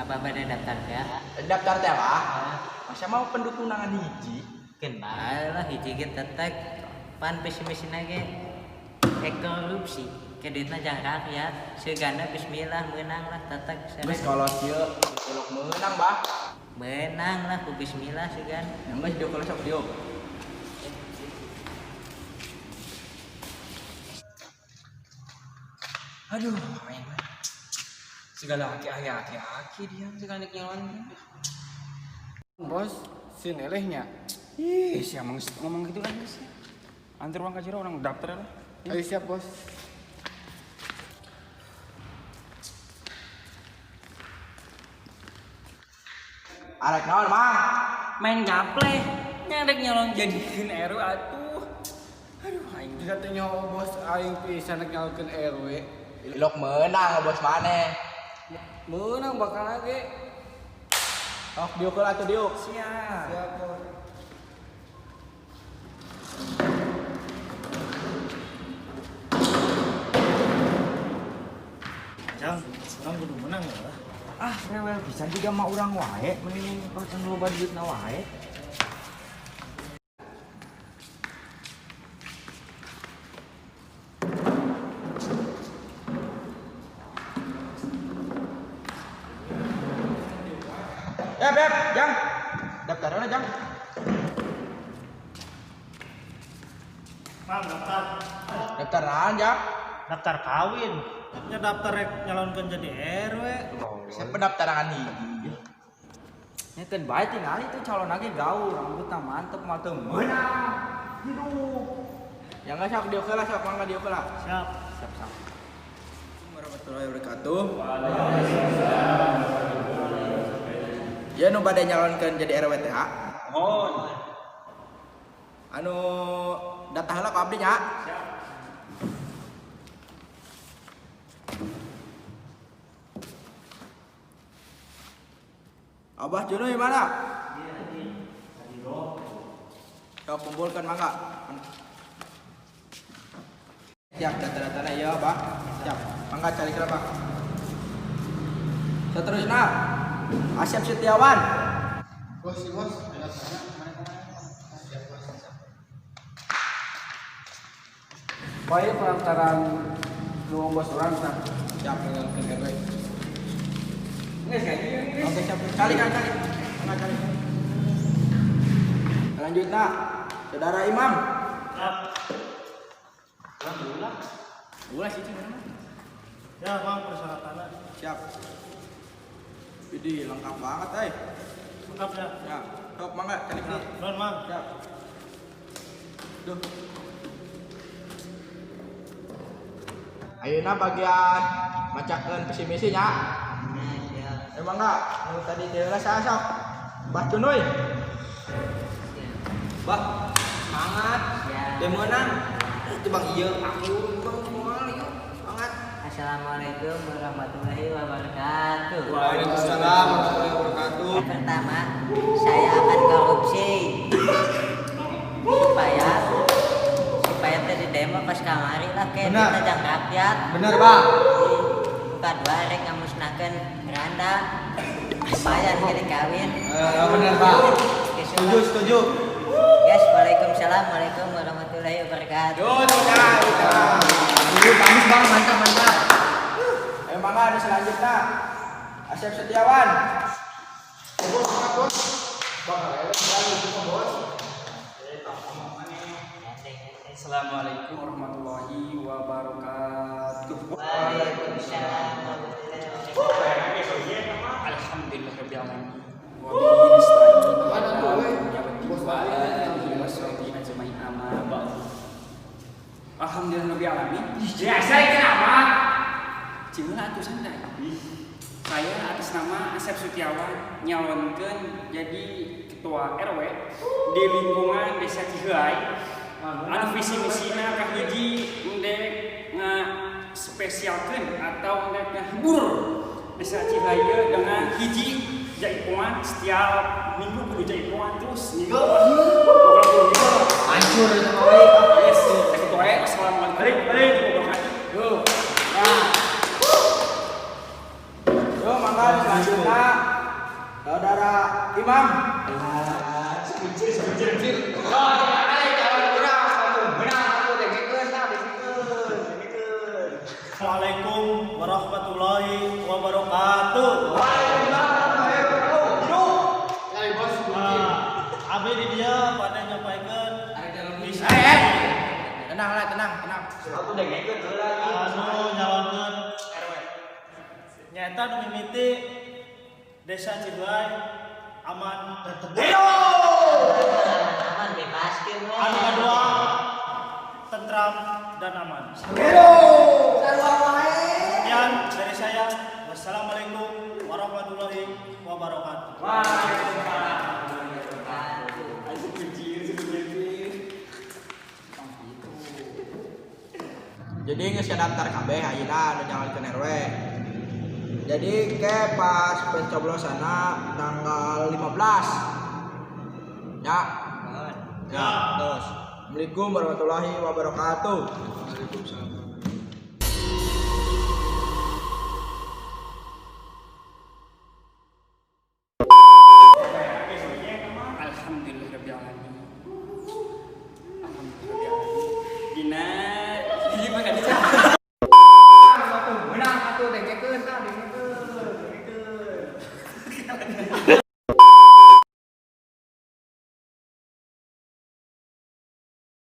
Abah bade daftar ya. Daftar teh lah. Masa mau pendukung nangan hiji? Keun bae lah hiji ge tetek. Pan visi-misina ge korupsi. Ke duitna jang rakyat. Seugana bismillah meunang lah tetek. Geus kalau kieu elok meunang, Bah. Meunang lah ku bismillah sugan. Yang geus diuk kalau sok diuk. Aduh, main main. Segala aki aki aki aki dia segala nek nyalon. Bos, si nelehnya. Ih, si emang ngomong gitu kan guys. Antar uang kajira orang daftar lah. Ayo siap, Bos. Arek naon, Mang? Main gaple. Nyarek nyalon jadikeun RW atuh. Aduh, aing Jika teh nyaho bos aing pisan rek nyalonkeun RW. Ilok meunang bos maneh. Meunang bakal lagi. Sok diuk heula atuh diuk. Siap. Siap, Bos. Jang, urang kudu menang ya. Ah, rewel pisan juga mah urang wae, mending pacan loba duitna wae. Ya, Beb, Jang. Daftarna, Jang. Mang, daftar. Daftaran, Jang. Daftar kawin. Nya daftar rek nyalonkeun jadi RW. Saya pendaftaran hiji. Nya keun bae tingali tuh calon lagi gaul, rambutna mantep mah teu meunang. Hidup. Yang geus sok diuk heula sok mangga diuk heula. Siap. Siap, siap. Warahmatullahi wabarakatuh. Ya nu bade nyalonkeun jadi RW teh. Mohon. Anu data heula ku abdi nya. Siap. Abah Juno di mana? Sok kumpulkan mangga. Siap data-datana ieu, Abah. Siap. Mangga cari ke Abah. Seterusnya Asep Setiawan. Bos, si bos, ada tanya kemarin-kemarin. Siap, Bos. Bae pelantaran nu bos urang tah. Siap. Nyalonkeun RW. Geus kayak gini. Oke, siap. Cari kan cari. Mangga cari. Selanjutnya, Saudara Imam. Siap. Ulah sih mana? Ya, Mang, persyaratanna. Siap. Jadi lengkap banget, eh. Lengkap ya. Ya, sok mangga cari Siap. deui. Nuhun, Mang. Siap. Duh. Ayeuna bagian macakeun visi misi nya. Nah, siap. Emang enggak? Nu tadi teh heula saha sok? Bah Cunuy. Siap. Bah, semangat. Siap. Deh meunang. Itu Bang ieu aku Bang kumaha ieu. Semangat. Assalamualaikum warahmatullahi wabarakatuh. Waalaikumsalam warahmatullahi wabarakatuh. Yang pertama, saya akan korupsi supaya supaya tadi demo pas kamari lah kayak Benar. kita jang rakyat. Bener, Bang. Buka dua rek ngamusnahkeun randa supaya kali kawin. Bener, Bang. Oke, Setuju, setuju. Guys, waalaikumsalam, waalaikum warahmatullahi wabarakatuh. Yo, udah, udah. Setuju, bagus Bang, mantap mantap. Ayo mangga anu selanjutnya. Asep Setiawan. Bos, semangat, Bos. Bang, ayo, Bos. Assalamualaikum warahmatullahi wabarakatuh. Waalaikumsalam warahmatullahi wabarakatuh. Alhamdulillahirabbil alamin. Wa bihi nasta'in ala wa alihi wasahbihi ajmain amma ba'du. Alhamdulillahirabbil alamin. Ya, saya kenapa? Cinglah atuh santai. Saya atas nama Asep Setiawan nyalonkeun jadi ketua RW di lingkungan Desa Ciheulai. Anu visi misina kahiji ndek nga spesialkeun atau ndek ngahibur Desa Ciheulai ieu dengan hiji jaipongan setiap minggu kudu jaipongan terus minggu. Hancur itu mah we. Yes, saya ketua. Assalamualaikum warahmatullahi wabarakatuh. Yo, mangga anu selanjutnya. Assalamualaikum warahmatullahi wabarakatuh. Ya, bos. Nah, abi di dieu pada nyampaikeun visi Eh, eh. Tenang lah, tenang, tenang. Anu nyalonkeun RW. Nyaeta nu mimiti Desa Cibuai aman dan tertib. Aman bebaskeun we. Anu kedua tentram dan aman. Sekian dari saya. Wassalamualaikum warahmatullahi wabarakatuh. Waalaikumsalam. Jadi geus daftar kabeh ayeuna anu nyalonkeun RW. Jadi ke pas pencoblosanna tanggal 15. Ya. Ya, terus. Assalamualaikum warahmatullahi wabarakatuh. Waalaikumsalam. Alhamdulillah rabbil alamin. Alhamdulillah rabbil alamin. Dina ieu mah kan. Menang atuh dengekeun tah, dengekeun, dengekeun.